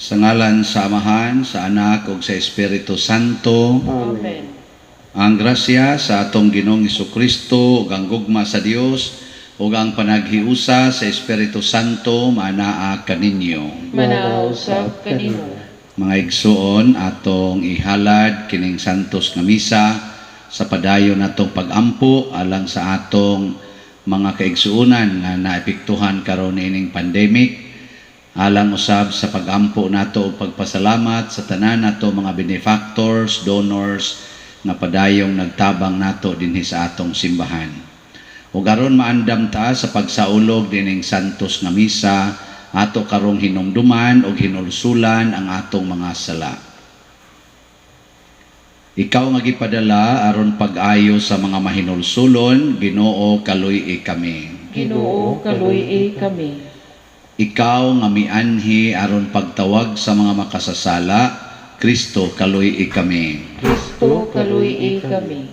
Sa ngalan sa Amahan, sa Anak ug sa Espiritu Santo. Amen. Ang grasya sa atong Ginoong Kristo ug ang gugma sa Dios ug ang panaghiusa sa Espiritu Santo maanaa kaninyo. Manaa usab kanimo. Mga igsuon, atong ihalad kining santos nga misa sa padayon natong pagampo alang sa atong mga kaigsuonan nga naepektuhan karon niining pandemic, alang usab sa pagampo nato ug pagpasalamat sa tanan nato mga benefactors, donors nga padayong nagtabang nato dinhi sa atong simbahan. Ug aron maandam ta sa pagsaulog dining santos nga misa, ato karong hinumduman ug hinulsulan ang atong mga sala. Ikaw nga gipadala aron pag-ayo sa mga mahinulsulon, Ginoo, kaluy-i kami. Ginoo, kaluy-i kami. Ikaw nga mianhi aron pagtawag sa mga makasasala, Kristo, kaluy-i kami. Kristo, kaluy-i kami.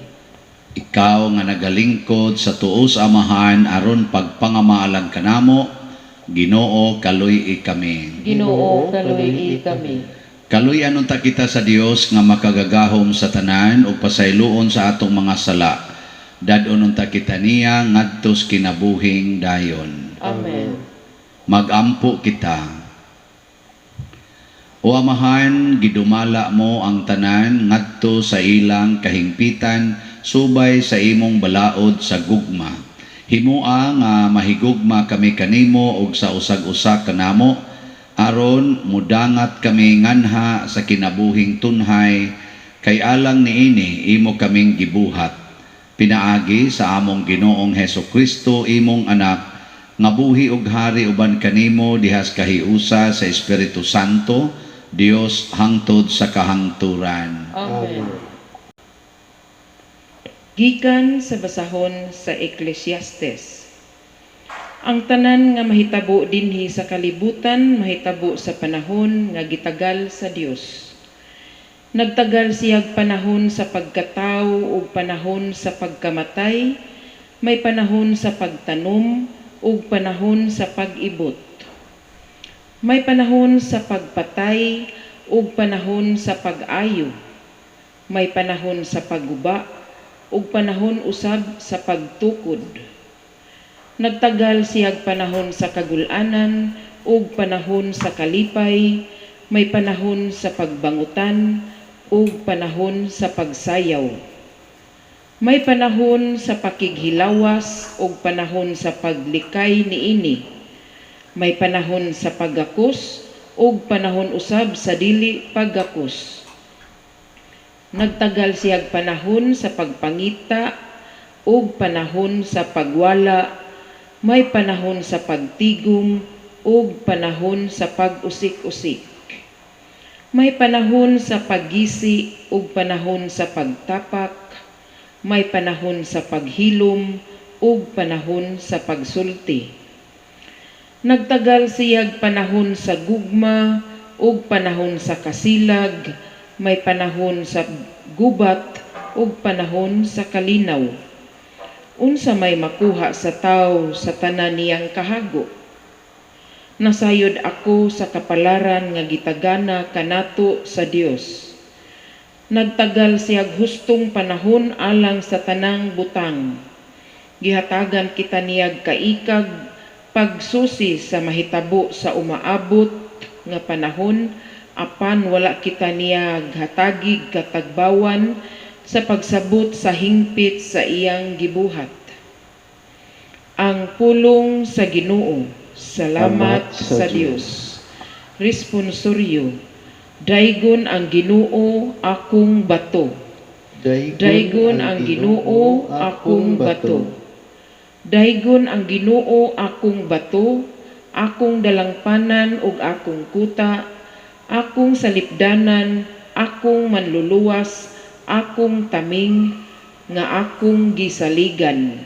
Ikaw nga nagalingkod sa tuo sa Amahan aron pagpangamaalan kanamo, Ginoo, kaluy-i kami. Ginoo, kaluy-i kami. Kaluy-an unta kita sa Dios nga makagagahom sa tanan ug pasayloon sa atong mga sala. Dad-on unta kita niya ngadto sa kinabuhing dayon. Amen. Magampo kita. O Amahan, gidumala mo ang tanan ngadto sa ilang kahingpitan subay sa imong balaod sa gugma. Himoa nga mahigugma kami kanimo ug sa usag-usa kanamo aron mudangat kami nganha sa kinabuhing tunhay, kay alang niini imo kaming gibuhat. Pinaagi sa among Ginoong Heso Kristo, imong anak, nga buhi ug hari uban kanimo dihas kahiusa sa Espiritu Santo, Dios hangtod sa kahangturan. Amen. Gikan sa basahon sa Ecclesiastes. Ang tanan nga mahitabo dinhi sa kalibutan mahitabo sa panahon nga gitagal sa Dios. Nagtagal siyag panahon sa pagkatawo ug panahon sa pagkamatay, may panahon sa pagtanom ug panahon sa pag-ibot. May panahon sa pagpatay ug panahon sa pag-ayo. May panahon sa pagguba ug panahon usab sa pagtukod. Nagtagal siyag panahon sa kagul-anan ug panahon sa kalipay, may panahon sa pagbangutan ug panahon sa pagsayaw. May panahon sa pakighilawas ug panahon sa paglikay niini. May panahon sa paggakos ug panahon usab sa dili paggakos. Nagtagal siyag panahon sa pagpangita ug panahon sa pagwala, may panahon sa pagtigom ug panahon sa pag-usik-usik. May panahon sa paggisi ug panahon sa pagtapak, may panahon sa paghilom ug panahon sa pagsulti. Nagtagal siyag panahon sa gugma ug panahon sa kasilag, may panahon sa gubat ug panahon sa kalinaw. Unsa may makuha sa tawo sa tanan niyang kahago? Nasayod ako sa kapalaran nga gitagana kanato sa Dios. Nagtagal siyag hustong panahon alang sa tanang butang. Gihatagan kita niyag kaikag pagsusi sa mahitabo sa umaabot nga panahon, apan wala kita niyag hatagig katagbawan sa pagsabot sa hingpit sa iyang gibuhat. Ang pulong sa Ginoo. Salamat sa Dios. Responsoryo. Daygon ang Ginoo, akong bato. Daygon ang Ginoo, akong bato. Daygon ang Ginoo, akong bato, akong dalangpanan ug akong kuta, akong salipdanan, akong manluluwas, akong taming nga akong gisaligan.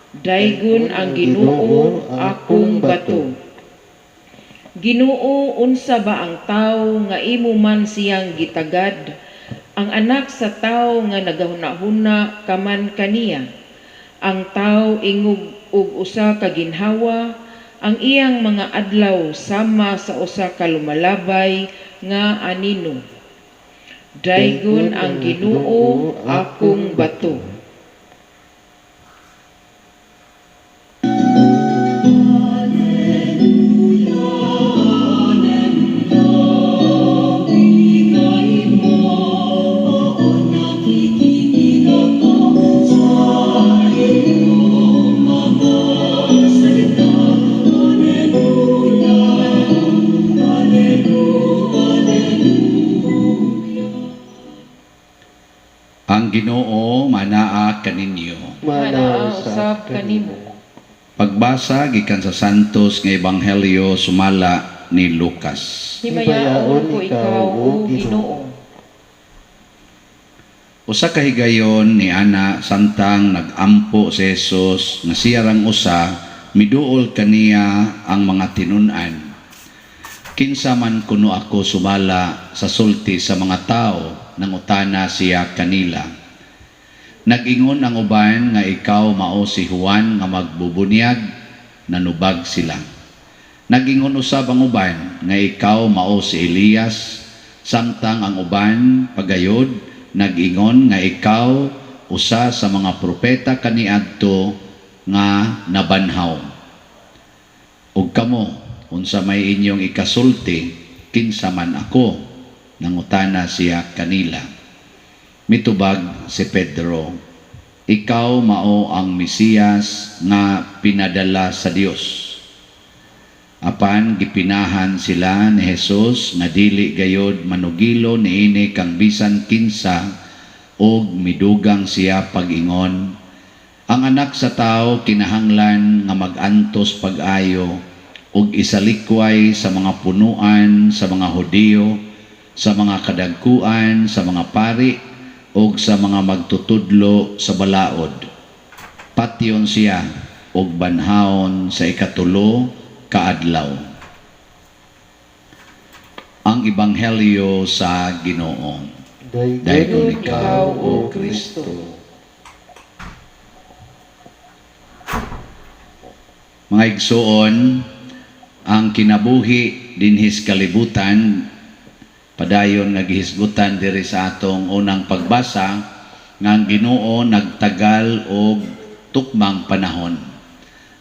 Daygon ang Ginoo, akong bato. Ginoo, unsa ba ang tawo nga imo man siyang gitagad, ang anak sa tawo nga nagahuna-huna ka man kaniya? Ang tawo ingog og usa ka ginhawa, Ang iyang mga adlaw sama sa usa ka lumalabay nga anino. Daygon ang Ginoo, akong bato. Ang Ginoo manaa kaninyo. Manaa usab kanimo. Pagbasa gikan sa Santos nga Ebanghelyo sumala ni Lucas. Himayaon ko ikaw, o Ginoo. Usa ka higayon ni ana samtang nagampo si Jesus nga siya rang usa, miduol kaniya ang mga tinun-an. Kinsa man kuno ako sumala sa sulti sa mga tao, nangutana siya kanila. Nag-ingon ang uban nga ikaw mao si Juan nga magbubunyag, nanubag sila. Nag-ingon usab ang uban nga ikaw mao si Elias, samtang ang uban pagayod nag-ingon nga ikaw usa sa mga propeta kaniadto nga nabanhaw. Ug kamo, unsa may inyong ikasulti, kinsa man ako, nangutana siya kanila. Mitubag si Pedro, ikaw mao ang Mesiyas nga pinadala sa Dios. Apan gipinahan sila ni Jesus nga dili gayod manugilo niini kang bisan kinsa, og midugang siya pag-ingon, ang anak sa tao kinahanglan nga mag-antos pag-ayo og isalikway sa mga punuan sa mga Hudiyo, sa mga kadagkuan, sa mga pari og sa mga magtutudlo sa balaod. Patyon siya og banhaon sa ikatulo kaadlaw. Ang Ebanghelyo sa Ginoo. Daygon ikaw, O Kristo. Mga igsoon, ang kinabuhi dinhis kalibutan padayon nga gihisgutan diri sa atong unang pagbasa nga ang Ginoo nagtagal og tukmang panahon.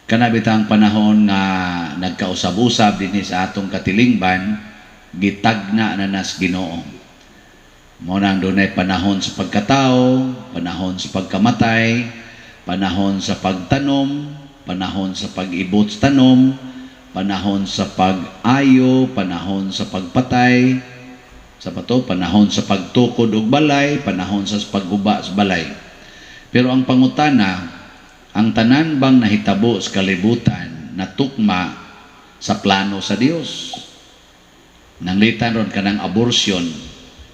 Kana bitang panahon nga nagkausab-usab dinhi sa atong katilingban, gitagna na nas Ginoo. Mao nang dunay panahon sa pagkatao, panahon sa pagkamatay, panahon sa pagtanom, panahon sa pag-ibot sa tanom, panahon sa pag-ayo, panahon sa pagpatay, sa pato, panahon sa pagtukod og balay, panahon sa pagguba sa balay. Pero ang pangutana, ang tanan bang nahitabo sa kalibutan na tukma sa plano sa Dios? Nanglitan ron kanang abortion,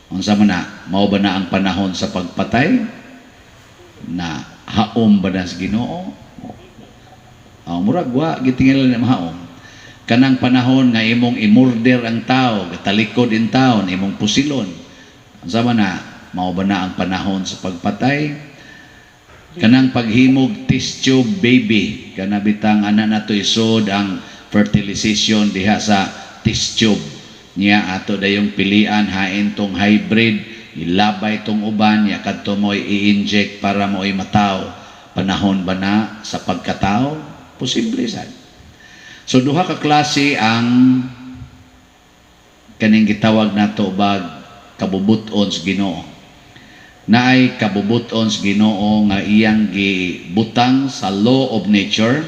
unsa man na, mao ba na ang panahon sa pagpatay? Na haom ba na sa Ginoo? Aw, murag wa gitingal na mahaom. Kanang panahon nga imong imurder ang tao, gatalikod in taon, imong pusilon. Unsa man na, mao ba na ang panahon sa pagpatay? Kanang paghimog test tube baby, kana bitang ana nato isod ang fertilization diha sa test tube. Niya ato dayong pilian hain tong hybrid, ilabay tong uban, niya kadto mo'y i-inject para mo'y matao. Panahon ba na sa pagkatao? Posible sad. So duha ka klase ang kaning gitawag nato bag kabubuton sa Ginoo. Naay kabubuton sa Ginoo nga iyang gibutang sa law of nature,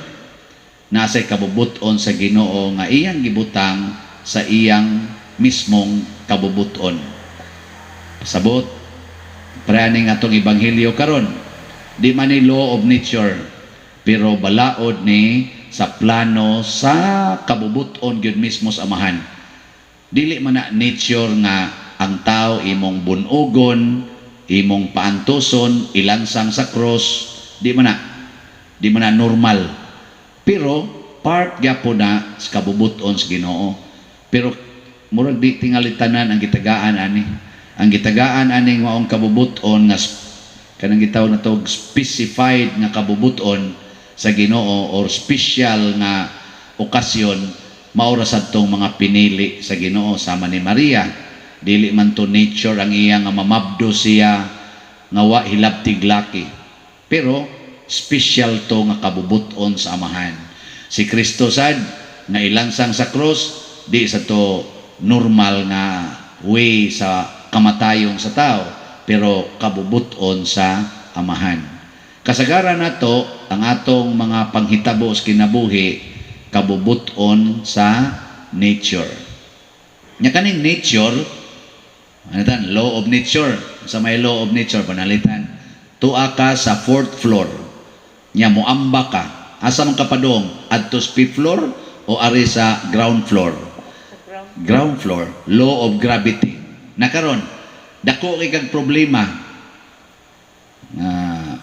naasay kabubuton sa Ginoo nga iyang gibutang sa iyang mismong kabubuton. Pasabot, praning atong ebanghelyo karon, di man ni law of nature, pero balaod ni sa plano sa kabubuton gyud mismo sa Amahan. Dili man na nature nga ang tao imong bunugon, imong paantuson, ilansang sa cross, di man na. Di man na normal. Pero part gyapon na sa kabubuton sa Ginoo. Pero murag di tingali tanan ang gitagaan ani. Ang gitagaan aning maong kabubuton nga kanang gitawag na tawag specified nga kabubuton sa Ginoo or special nga okasyon, mao ra sad tong mga pinili sa Ginoo, sama ni Maria. Dili man to nature ang iya nga mamabdo siya nga wa hilabtig laki. Pero special to nga kabubuton sa Amahan. Si Kristo sad nga ilansang sa cross, di sa to normal nga way sa kamatayon sa tao, pero kabubuton sa Amahan. Kasagaran nato ang atong mga panghitabo sa kinabuhi kabubuton sa nature. Nya kaning nature, ano tan, law of nature. Sa may law of nature, panalitan, tua ka sa fourth floor. Nya moamba ka. Asa man ka padong? Adto sa fifth floor o ari sa ground floor? Ground floor. Law of gravity. Nakaron, dako kay kag problema.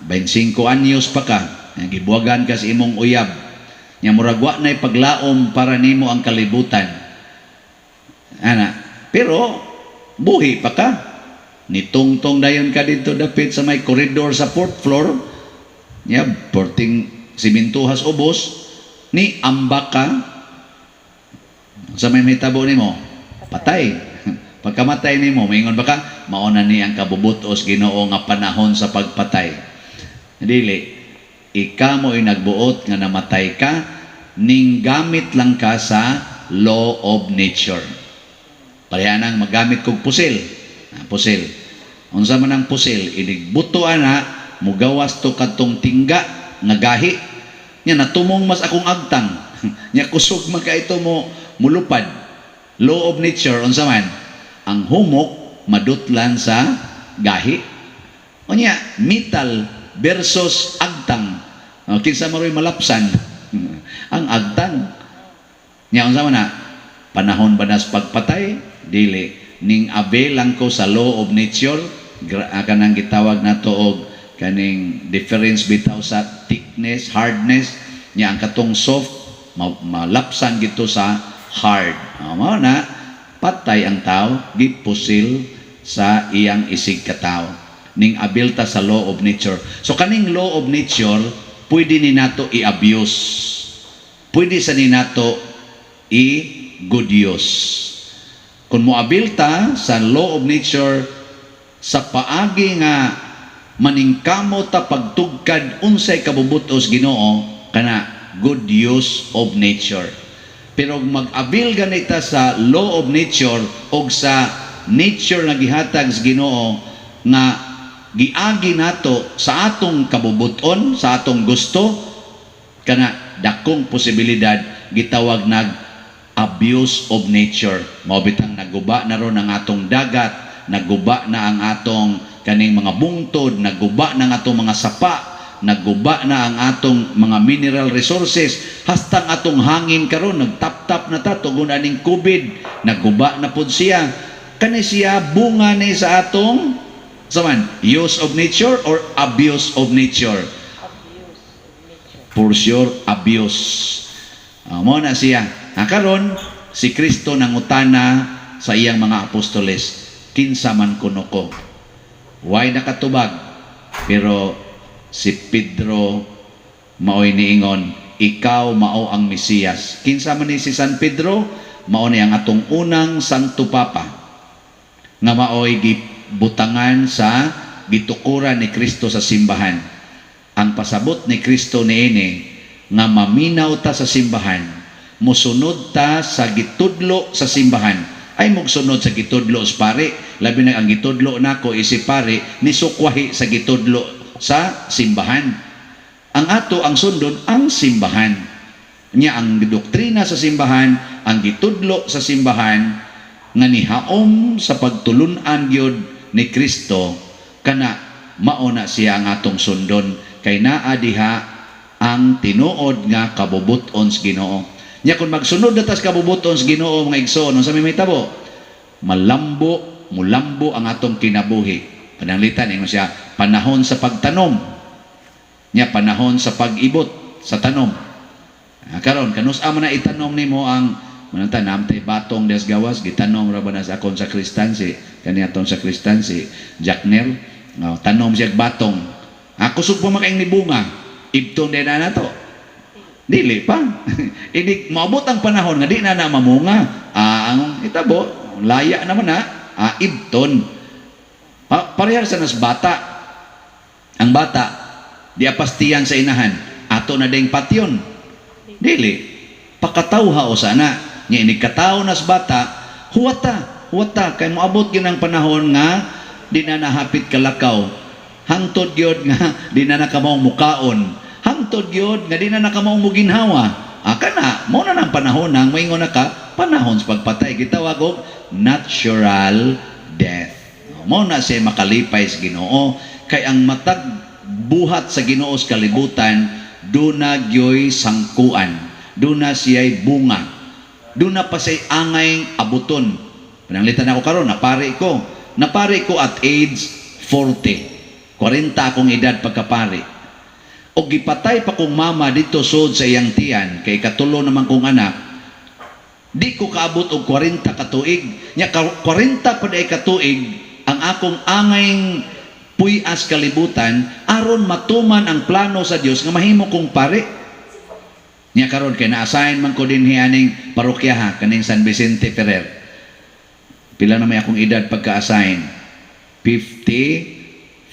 25 anyos pa ka, nga gibuwagan ka sa imong uyab. Nya murag wa na'y paglaom para nimo ang kalibutan. Ana, pero buhi pa ka. Nitungtong dayon ka dito dapit sa may koridor sa fourth floor. Nya porting simintuhas ubos ni amba ka sa may mahitabo nimo, patay. Pagkamatay nimo, maingon ba ka, mao na ni ang kabubutos Ginoo nga panahon sa pagpatay? Dili. Ika mo'y nagbuot nga namatay ka, ning gamit lang ka sa law of nature. Pareha nang magamit kog pusil. Ah, pusil. Unsa man ang pusil, inig buto ana, mugawas to kadtong tingga nga gahi. Nya natumong mas akong agtang. Nya kusog man ka ito mo mulupad. Law of nature, unsa man? Ang humok madutlan sa gahi. Unya, metal versus agtang. O, kinsa maroy malapsan? Ang agtang. Nya unsa man na? Panahon ba nas pagpatay? Dili. Ning avail lang ko sa law of nature, kanang gitawag nato og kaning difference bitaw sa thickness, hardness, nya ang katong soft malapsan gito sa hard. O, mao na patay ang tao, gipusil sa iyang isig katawo. Ning avail ta sa law of nature. So kaning law of nature, pwede ni nato i-abuse. Pwede sa ni nato i-good use. Kung moabil ta sa law of nature sa paagi nga maningkamo ta pagtugkad unsay kabubutos Ginoo, kana good use of nature. Pero mag-abil ganita sa law of nature og sa nature nga gihatag sa Ginoo nga giagi nato sa atong kabubuton, sa atong gusto, kana dakong posibilidad gitawag nag abuse of nature. Mao bitang naguba na ron ang atong dagat, naguba na ang atong kaning mga bungtod, naguba na ang atong mga sapa, naguba na ang atong mga mineral resources, hastang atong hangin karon nagtap-tap na ta tungod aning COVID, naguba na pud siya. Kani siya bunga ni sa atong saman use of nature or abuse of nature? For sure, abuse. Mo na siya. Ah, karon si Kristo nangutana sa iyang mga apostoles, "Kinsa man kuno ko?" Way nakatubag? Pero si Pedro maoy niingon, "Ikaw mao ang Mesiyas." Kinsa man ni si San Pedro? Mao ni ang atong unang Santo Papa nga maoy gibutangan sa gitukuran ni Kristo sa simbahan. Ang pasabot ni Kristo niini nga maminaw ta sa simbahan, musunod ta sa gitudlo sa simbahan. Ay mugsunod sa gitudlo sa pare, labi na ang gitudlo nako isi pare ni sukwahi sa gitudlo sa simbahan. Ang ato ang sundon ang simbahan. Nya ang doktrina sa simbahan, ang gitudlo sa simbahan nga nihaom sa pagtulun-an gyud ni Kristo, kana mao na siya ang atong sundon kay naa diha ang tinuod nga kabubuton sa Ginoo. Nya kung magsunod na tas kabubuton sa Ginoo, mga igsoon, unsa may mahitabo? Malambo, mulambo ang atong kinabuhi. Pananglitan ingon siya, panahon sa pagtanom. Nya panahon sa pag-ibot sa tanom. Ah, karon kanus-a man na itanom nimo ang mananta namtay batong des gawas gitanom ra ba na sa akon sakristan, si kani atong sakristan, si Jackner, oh, tanom siya batong. Ah, kusog pa makaing ni bunga, ibton din na nato. Dili pa. Inig maabot ang panahon nga di na na mamunga. Ang itabo, laya naman na, ibton. Parehas sa nas bata. Ang bata, di apastiyan sa inahan, ato na ding patyon. Dili. Pakatawha o sana. Nya inig katawo nas bata, huwata, huwata kay moabot gyud ang panahon nga di na nahapit kalakaw. Hangtod gyud nga di na nakamaong mukaon. Hangtod gyud nga di na nakamaong muginhawa. Kana, mao na nang panahon nang moingon na ka, panahon sa pagpatay. Gitawag og natural death. Mao na siya makalipay sa Ginoo kay ang matag buhat sa Ginoo sa kalibutan duna gyoy sangkuan, duna siya'y bunga, duna pa siya'y angay abuton. Pananglitan ako karon, napari ko. Napari ko at age 40. 40 akong edad pagkapari. O gipatay pa kong mama dito sud sa iyang tiyan, kay katulo naman kong anak, di ko kaabot og 40 ka tuig. Nya 40 pa diay ka tuig ang akong angay puyas kalibutan aron matuman ang plano sa Dios nga mahimo kong pare. Nya karon kay na-assign man ko dinhi aning parokya ha, kaning San Vicente Ferrer. Pila na may akong edad pagka-assign? 55.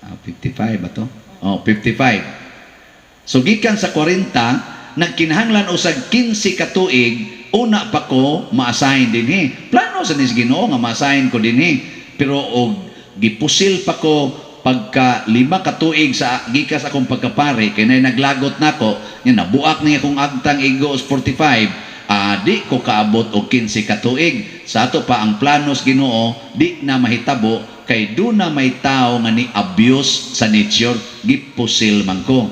55 ba to? Oh, 55. So gikan sa 40, nagkinahanglan usag 15 ka tuig una pa ko ma-assign dinhi. Plano sa nis Ginoo nga ma-assign ko dinhi. Pero og gipusil pa ko pagka 5 ka tuig sa gikas akong pagkapare kay nay naglagot nako, nya nabuak ni akong agtang igo 45, di ko kaabot og 15 ka tuig. Sa ato pa ang planos Ginoo di na mahitabo kay duna may tao nga ni abuse sa nature, gipusil man ko.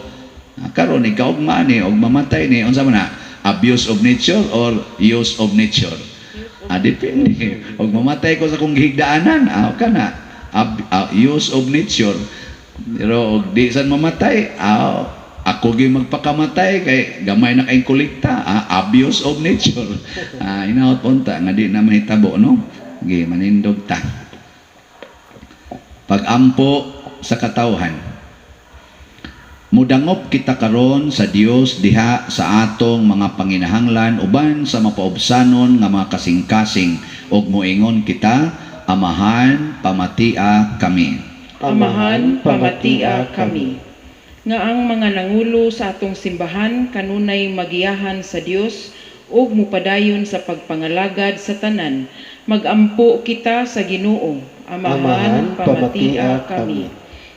Karon ikaw og ni og mamatay ni, unsa man na, abuse of nature or use of nature? Depende. Og mamatay ko sa akong gihigdaanan, kana use of nature. Pero og di san mamatay, ako gyud magpakamatay kay gamay na kayong kolekta, abuse of nature. Inawat unta nga di na mahitabo, no? Gi manindog ta. Pagampo sa katawhan. Mudangop kita karon sa Dios diha sa atong mga panginahanglan uban sa mapaubsanon nga mga kasing-kasing ug moingon kita, Amahan, pamatia kami. Amahan, pamatia kami. Nga ang mga nangulo sa atong simbahan kanunay magiyahan sa Dios ug mupadayon sa pagpangalagad sa tanan. Magampo kita sa Ginoo. Amahan, pamatia kami.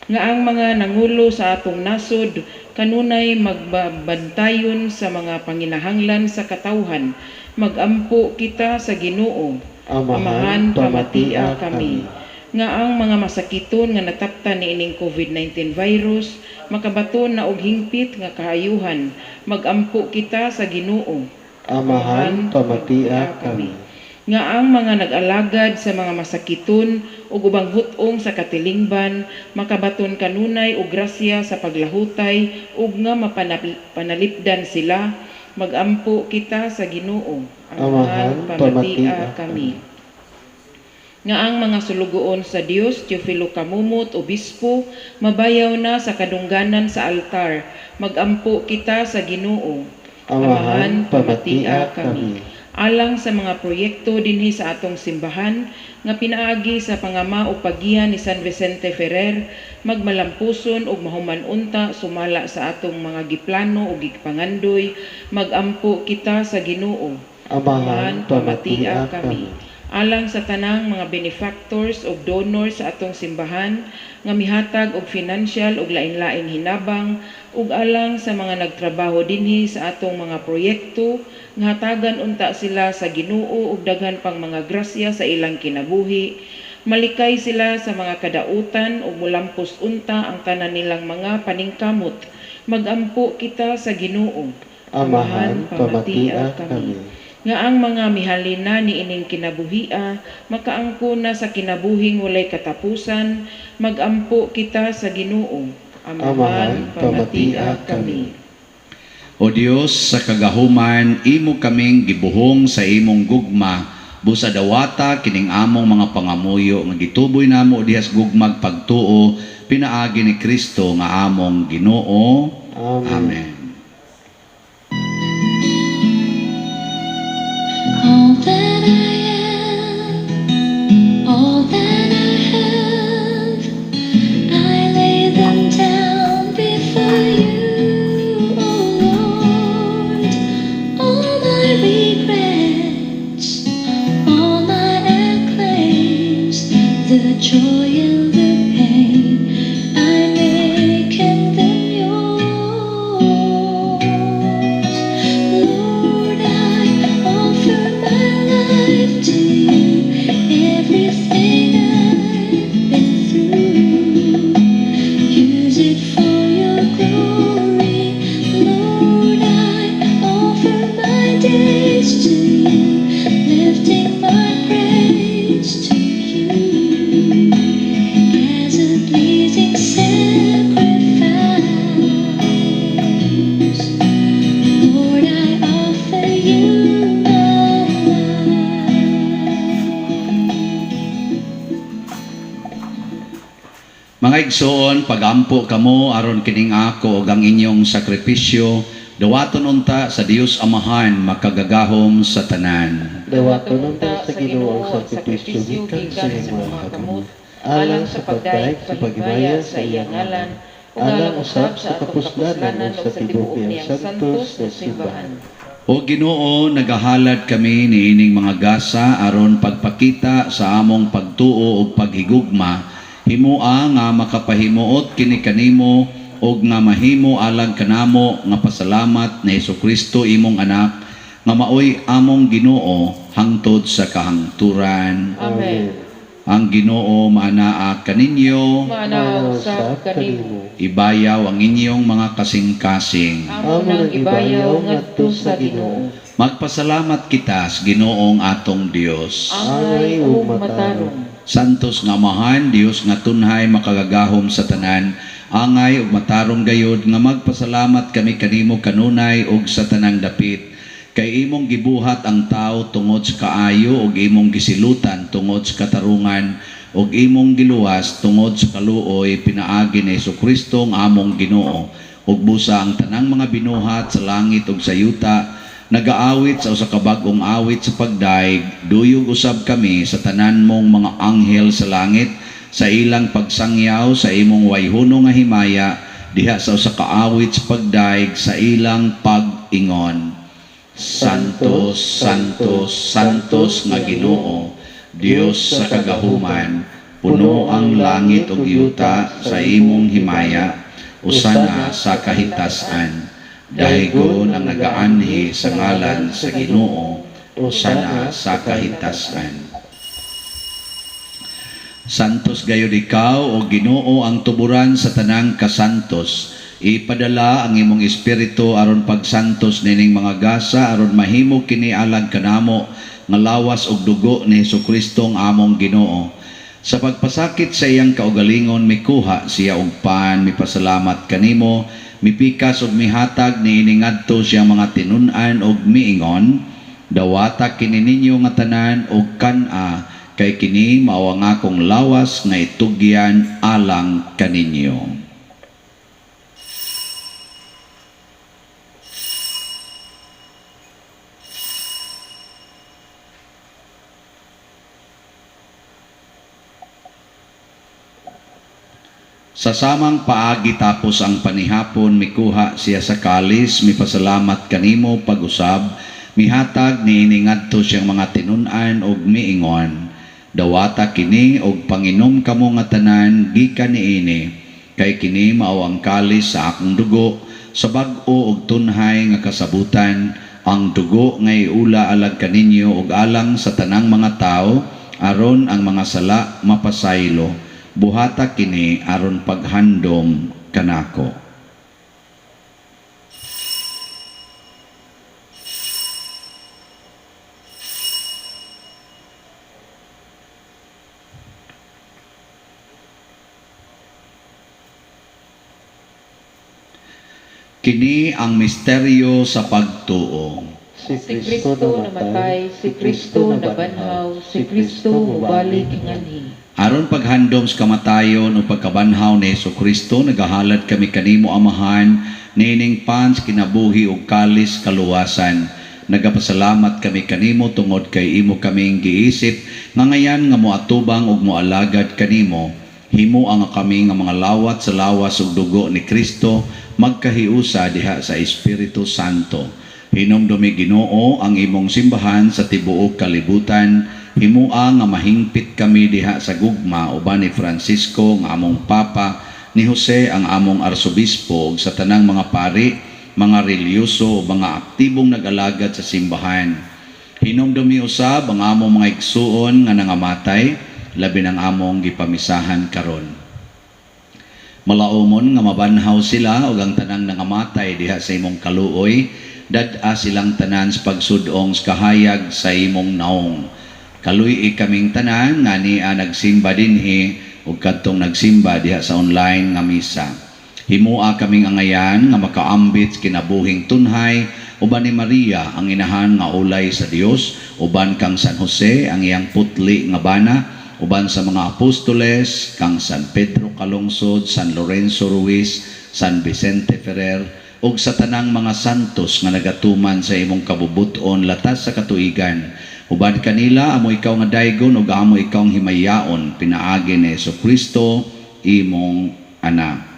Nga ang mga nangulo sa atong nasod kanunay magbabantayon sa mga panginahanglan sa katawhan. Magampo kita sa Ginoo. Amahan, pamatia kami. Nga ang mga masakiton nga nataptan niining COVID-19 virus makabaton na og hingpit nga kaayuhan. Magampo kita sa Ginoo. Amahan, pamatia kami. Nga ang mga nag-alagad sa mga masakiton ug ubang hut-ong sa katilingban makabaton kanunay og grasya sa paglahutay ug nga mapanalipdan sila. Magampo kita sa Ginoo. Amahan, pamatia kami. Nga ang mga sulugoon sa Dios, Teofilo Camomot, Obispo, mabayaw na sa kadungganan sa altar. Magampo kita sa Ginoo. Amahan, pamatia kami. Alang sa mga proyekto dinhi sa atong simbahan nga pinaagi sa pangama o paggiya ni San Vicente Ferrer, magmalampuson ug mahuman unta sumala sa atong mga giplano ug gipangandoy. Magampo kita sa Ginoo. Amahan, pamatia kami. Alang sa tanang mga benefactors ug donors sa atong simbahan nga mihatag og financial ug lain-laing hinabang ug alang sa mga nagtrabaho dinhi sa atong mga proyekto nga hatagan unta sila sa Ginoo ug daghan pang mga grasya sa ilang kinabuhi. Malikay sila sa mga kadautan ug mulampos unta ang tanan nilang mga paningkamot. Magampo kita sa Ginoo. Amahan, pamatia kami. Nga ang mga mihalina niining kinabuhia makaangko na sa kinabuhing walay katapusan. Magampo kita sa Ginoo. Amahan, pamatia kami. O Dios, sa kagahuman imo kaming gibuhong sa imong gugma, busa dawata kining among mga pangamuyo nga gituboy namo diha sa gugmag pagtuo pinaagi ni Kristo nga among Ginoo. Amen. Amen. to you, lifting my praise to you as a pleasing sacrifice. Lord, I offer you my life. Mga igsoon, pagampo kamo aron kining ako ug ang inyong sakripisyo dawaton unta sa Dios Amahan makagagahom sa tanan. Dawaton unta sa Ginoo ang sakripisyo gikan sa imong mga kamot, alang sa pagdaig sa paghimaya sa iyang ngalan, ug alang usab sa kapuslanan ug sa tibuok niyang santos na simbahan. O Ginoo, nagahalad kami niining mga gasa aron pagpakita sa among pagtuo ug paghigugma. Himoa nga makapahimuot kini kanimo ug nga mahimo alang kanamo nga pasalamat ni Hesukristo imong anak nga maoy among Ginoo hangtod sa kahangturan. Amen. Ang Ginoo maanaa kaninyo, Maanaa usab kanimo. Ibayaw ang inyong mga kasing-kasing. Amo nang ibayaw ngadto sa Ginoo. Magpasalamat kita sa Ginoong atong Dios. Angay ug matarong. Santos nga Amahan, Dios nga tunhay makagagahom sa tanan, angay ug matarong gayod nga magpasalamat kami kanimo kanunay ug sa tanang dapit. Kay imong gibuhat ang tao tungod sa kaayo ug imong gisilutan tungod sa katarungan ug imong giluwas tungod sa kaluoy pinaagi ni Hesukristo ang among Ginoo. Ug busa ang tanang mga binuhat sa langit ug sa yuta nagaawit sa usa ka bag-ong awit sa pagdaig, duyog usab kami sa tanan mong mga anghel sa langit sa ilang pagsangyaw sa imong wayhono nga himaya diha sa usa ka awit sa pagdaig sa ilang pag-ingon. Santos, Santos, Santos nga Ginoo, Dios sa kagahuman, puno ang langit ug yuta sa imong himaya, usana sa kahitasan. Daygon ang nagaanhi sa ngalan sa Ginoo, usana sa kahitasan. Santos gayud ikaw o Ginoo, ang tuburan sa tanang kasantos. Ipadala ang imong espiritu aron pagsantos nining mga gasa aron mahimo kini alang kanamo nga lawas ug dugo ni Hesukristo ang among Ginoo. Sa pagpasakit sa iyang kaugalingon, mikuha siya og pan, mipasalamat kanimo, mipikas ug mihatag niini ngadto siyang mga tinun-an ug miingon, "Dawata kini ninyo nga tanan ug kan-a, kay kini mao ang akong lawas nga itugyan alang kaninyo." Sa samang paagi tapos ang panihapon, mikuha siya sa kalis, mipasalamat kanimo pag-usab, mihatag niini ngadto siyang mga tinun-an ug miingon, "Dawata kini og panginom kamo nga tanan gikan niini, kay kini mao ang kalis sa akong dugo sa bag-o og tunhay nga kasabutan, ang dugo nga iula alang kaninyo ug alang sa tanang mga tawo aron ang mga sala mapasaylo. Buhata kini aron paghandom kanako." Kini ang misteryo sa pagtuo. Si Si Kristo namatay, si Kristo nabanhaw, si Kristo mubalik nganhi. Aron paghandom sa kamatayon o pagkabanhaw ni Hesukristo, nagahalad kami kanimo, Amahan, niining pan sa kinabuhi ug kalis kaluwasan. Nagapasalamat kami kanimo tungod kay imo kaming giisip nga ngayan nga moatubang ug moalagad kanimo. Himo ang kami nga mga lawat sa lawas ug dugo ni Kristo magkahiusa diha sa Espiritu Santo. Hinumdumi, Ginoo, ang imong simbahan sa tibuok kalibutan. Himua nga mahingpit kami diha sa gugma uban ni Francisco nga among Papa, ni Jose ang among arsobispo ug sa tanang mga pari, mga relihiyoso ug mga aktibong nag-alagad sa simbahan. Hinumdumi usab ang among mga igsuon nga nangamatay, labi ng among gipamisahan karon. Malaumon nga mabanhaw sila ug ang tanang nangamatay diha sa imong kaluoy. Dad-a silang tanan sa pagsudong sa kahayag sa imong naong. Kaluy-i kaming tanan nga nia nagsimba dinhi ug kadtong nagsimba diha sa online nga misa. Himua kaming angayan nga makaambit sa kinabuhing tunhay uban ni Maria, ang inahan nga ulay sa Dios, uban kang San Jose, ang iyang putli nga bana, uban sa mga apostoles, kang San Pedro Calungsod, San Lorenzo Ruiz, San Vicente Ferrer, ug sa tanang mga santos nga nagatuman sa imong kabubuton latas sa katuigan. Uban kanila, amo ikaw nga daygon ug amo ikaw ang himayaon pinaagi ni Kristo, imong anak.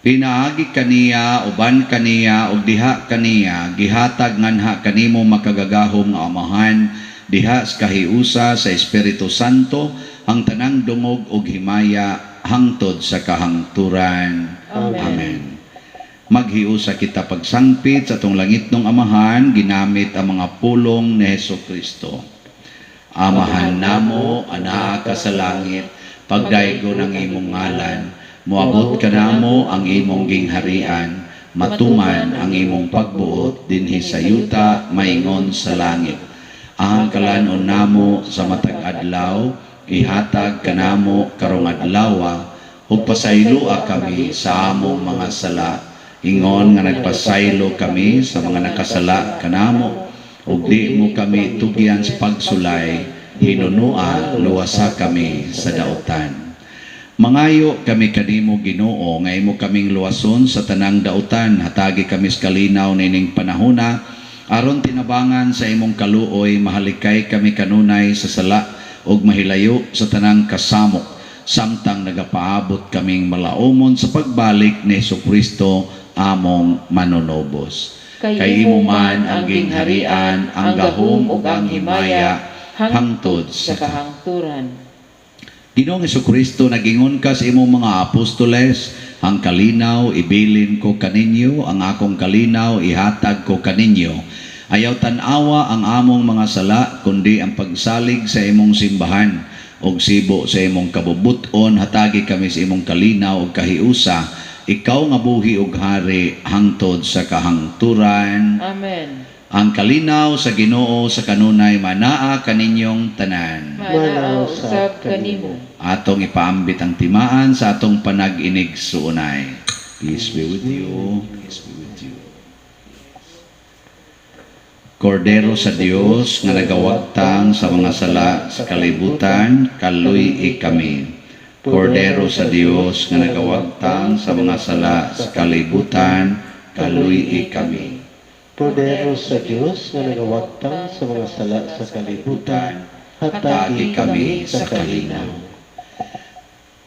Pinaagi kaniya, uban kaniya, ug diha kaniya, gihatag nganha kanimo makagagahom nga Amahan, diha sa kahiusa sa Espiritu Santo, ang tanang dungog ug himaya hangtod sa kahangturan. Amen. Amen. Maghiusa kita pagsangpit sa atong langitnong Amahan, ginamit ang mga pulong ni Heso Kristo. Amahan namo, anaa ka sa langit, pagdaygon ang imong ngalan, moabot kanamo ang imong gingharian, matuman ang imong pagbuot dinhi sa yuta maingon sa langit. Ang kalanon namo sa matag adlaw, ihatag kanamo karong adlawa, ug pasayloa kami sa among mga sala, ingon nga nagpasaylo kami sa mga nakasala kanamo, ug di mo kami tugyan sa pagsulay, hinunua luwasa kami sa dautan. Mangayo kami kanimo, Ginoo, nga imo kaming luwason sa tanang dautan, hatagi kami sa kalinaw nining panahona, aron tinabangan sa imong kaluoy mahalikay kami kanunay sa sala ug mahilayo sa tanang kasamok, samtang nagapaabot kaming malaumon sa pagbalik ni Kristo among manunobos. Kay imo man ang gingharian, ang gahom ug ang himaya hangtod sa kahangturan. Ginoong Kristo, nagingon ka sa imong mga apostoles, ang kalinaw ibilin ko kaninyo, ang akong kalinaw ihatag ko kaninyo. Ayaw tan-awa ang among mga sala, kundi ang pagsalig sa imong simbahan ug sibo sa imong kabubuton, hatagi kami sa imong kalinaw ug kahiusa. Ikaw nga buhi ug hari hangtod sa kahangturan. Amen. Ang kalinaw sa Ginoo sa kanunay manaa kaninyong tanan. Manaa usab kanimo. Atong ipaambit ang timaan sa atong panag-inig suunay. Peace be with you. Peace be with you. Kordero sa Dios nga nagawagtang sa mga sala sa kalibutan, kaluy-i kami. Kordero sa Dios nga nagawagtang sa mga sala sa kalibutan, kaluy-i kami. Kordero sa Dios nga nagawagtang sa mga sala sa kalibutan, hatagi kami sa kalinaw.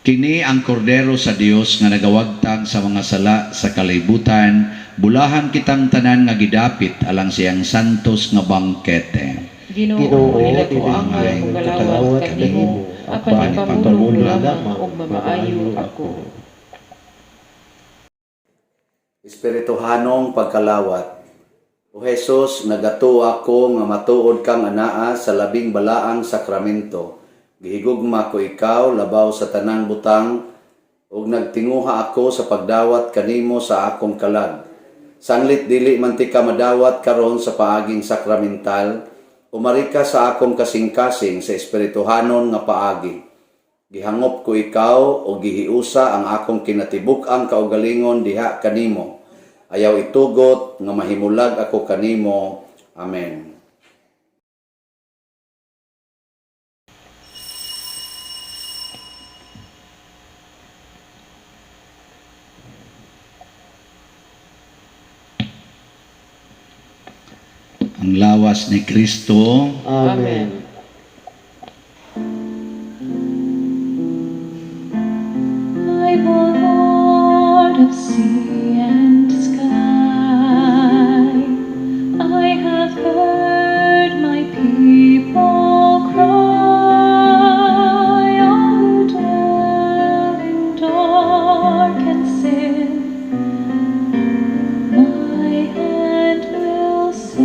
Kini ang kordero sa Dios nga nagawagtang sa mga sala sa kalibutan, bulahan kitang tanan nga gidapit alang siyang santos nga bangkete. Ginoo, Ginoo, dili ko dili angay ko mokalawat kanimo, apan ipamulong mo lamang ug mamaayo ako. Espirituhanong pagkalawat. O Jesus, nagatuo ako nga matuod kang anaa sa labing balaang sakramento. Gihigugma ko ikaw labaw sa tanang butang ug nagtinguha ako sa pagdawat kanimo sa akong kalag. Sanglit dili man tika madawat karon sa paaging sakramental, umari ka sa akong kasing-kasing sa espirituhanon nga paagi. Gihangop ko ikaw o gihiusa ang akong kinatibuk-ang kaugalingon diha kanimo. Ayaw itugot nga mahimulag ako kanimo. Amen. Ang lawas ni Kristo. Amen. I, Lord of sea and sky, I have heard my people cry, all who dwell in dark and sin, my hand will save.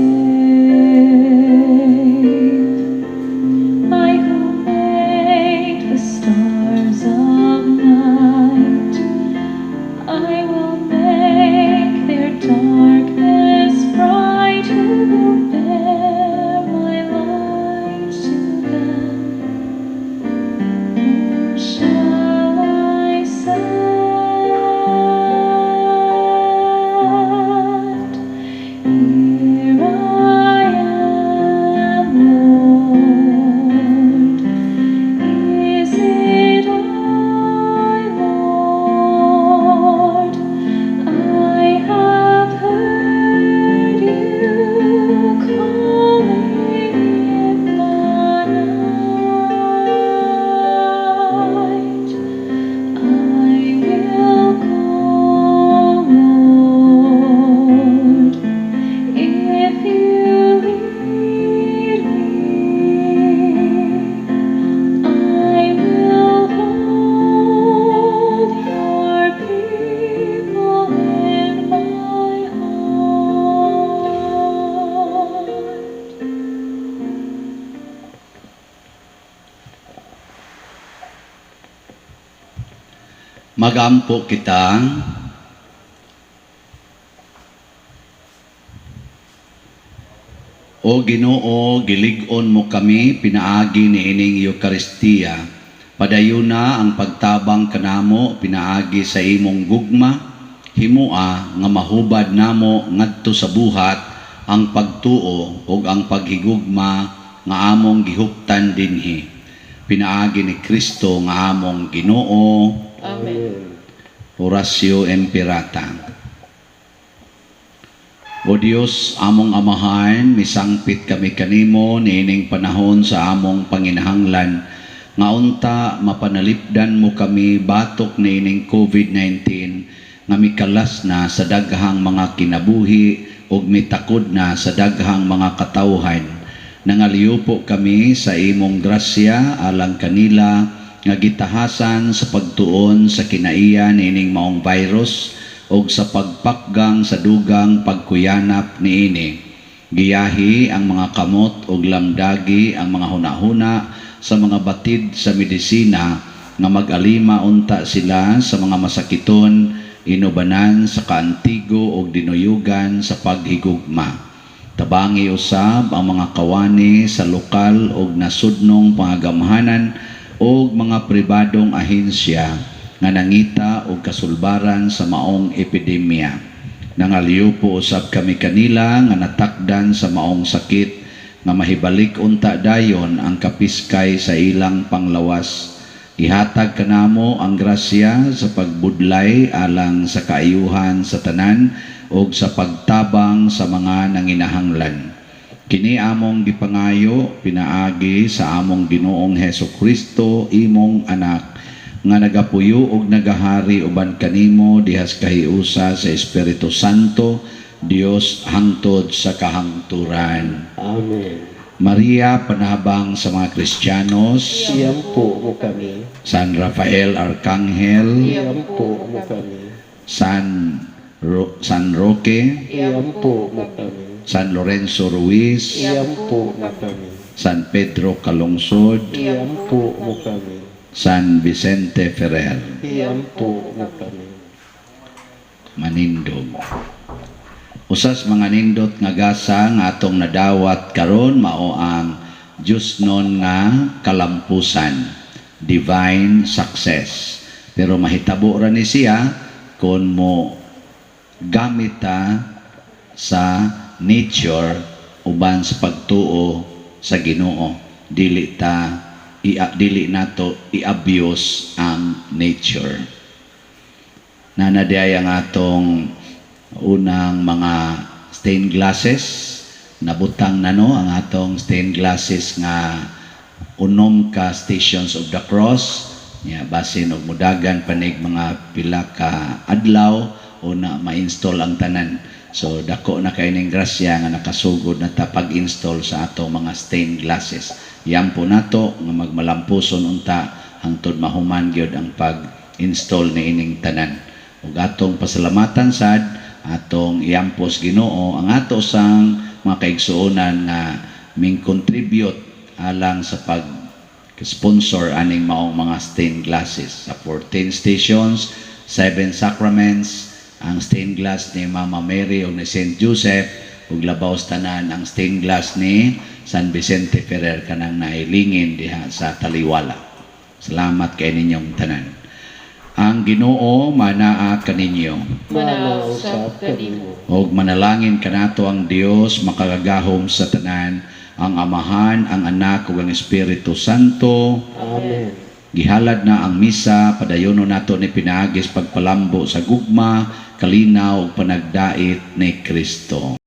Magampo kita. O Ginoo, gilig-on mo kami pinaagi niining Eukaristiya. Padayuna ang pagtabang kanamo pinaagi sa imong gugma. Himua nga mahubad namo ngadto sa buhat ang pagtuo ug ang paghigugma nga among gihuptan dinhi. Pinaagi ni Kristo nga among Ginoo. Amen. Oratio Imperata. O Dios, among Amahan, misangpit kami kanimo niining panahon sa among panginahanglan nga unta mapanalipdan mo kami batok niining COVID-19 nga mikalas na sa daghang mga kinabuhi ug mitakod na sa daghang mga katawhan. Nangaliupo kami sa imong grasya alang kanila nga gitahasan sa pagtuon sa kinaiya niining maong virus ug sa pagpakgang sa dugang pagkuyanap niini. Giyahi ang mga kamot ug lamdagi ang mga hunahuna sa mga batid sa medisina nga mag-alima unta sila sa mga masakiton, inubanan sa kaantigo ug dinuyugan sa paghigugma. Tabangi usab ang mga kawani sa lokal ug nasudnong pangagamhanan ug mga pribadong ahensya nga nangita og kasulbaran sa maong epidemya. Nangaliupo usab kami kanila nga natakdan sa maong sakit nga mahibalik unta dayon ang kapiskay sa ilang panglawas. Ihatag kanamo ang grasya sa pagbudlay alang sa kaayuhan sa tanan ug sa pagtabang sa mga nanginahanglan. Kini among gipangayo pinaagi sa among Ginoong Hesus Kristo, imong anak, nga nagapuyo ug nagahari uban kanimo dihas kahiusa sa Espiritu Santo, Dios hangtod sa kahangturan. Amen. Maria, panahabang sa mga Kristiyanos. Iampo mo kami. San Rafael Arcangel. Iampo mo kami. San Roque. Iampo mo kami. San Lorenzo Ruiz. Iampo mo kami. San Pedro Calungsod. Iampo mo kami. San Vicente Ferrer. Iampo mo kami. Manindog. Usas mga nindot nga gasa nga atong nadawat karon mao ang Diyosnon nga kalampusan, divine success. Pero mahitabo ra ni siya kung mo gamit ta sa nature uban sa pagtuo sa Ginoo. Dili ta dili nato i-abuse ang nature. Nanadiay ang atong unang mga stained glasses. Nabutang na no ang atong stained glasses nga unom ka Stations of the Cross. Nya basin og mudagan panig mga pila ka adlaw una ma-install ang tanan. So dako na kay ning grasya nga nakasugod na ta pag-install sa atong mga stained glasses. Yampo nato nga magmalampuson unta hangtod mahuman gyud ang pag-install niining tanan. Ug atong pasalamatan sad atong iyampos Ginoo ang ato sang mga kaigsuonan nga ming contribute alang sa pag sponsor aning maong mga stained glasses sa 14 stations, 7 sacraments, ang stained glass ni Mama Mary ug ni Saint Joseph, ug labaw sa tanan ang stained glass ni San Vicente Ferrer kanang nailingin diha sa Taliwala. Salamat kay ninyong tanan. Ang Ginoo manaa kaninyo. Manaa usab kanimo. Og manalangin kanato ang Dios makagagahom sa tanan, ang Amahan, ang Anak ug ang Espiritu Santo. Amen. Gihalad na ang misa, padayono nato ni pinaagis pagpalambo sa gugma, kalinaw ug panagdait ni Kristo.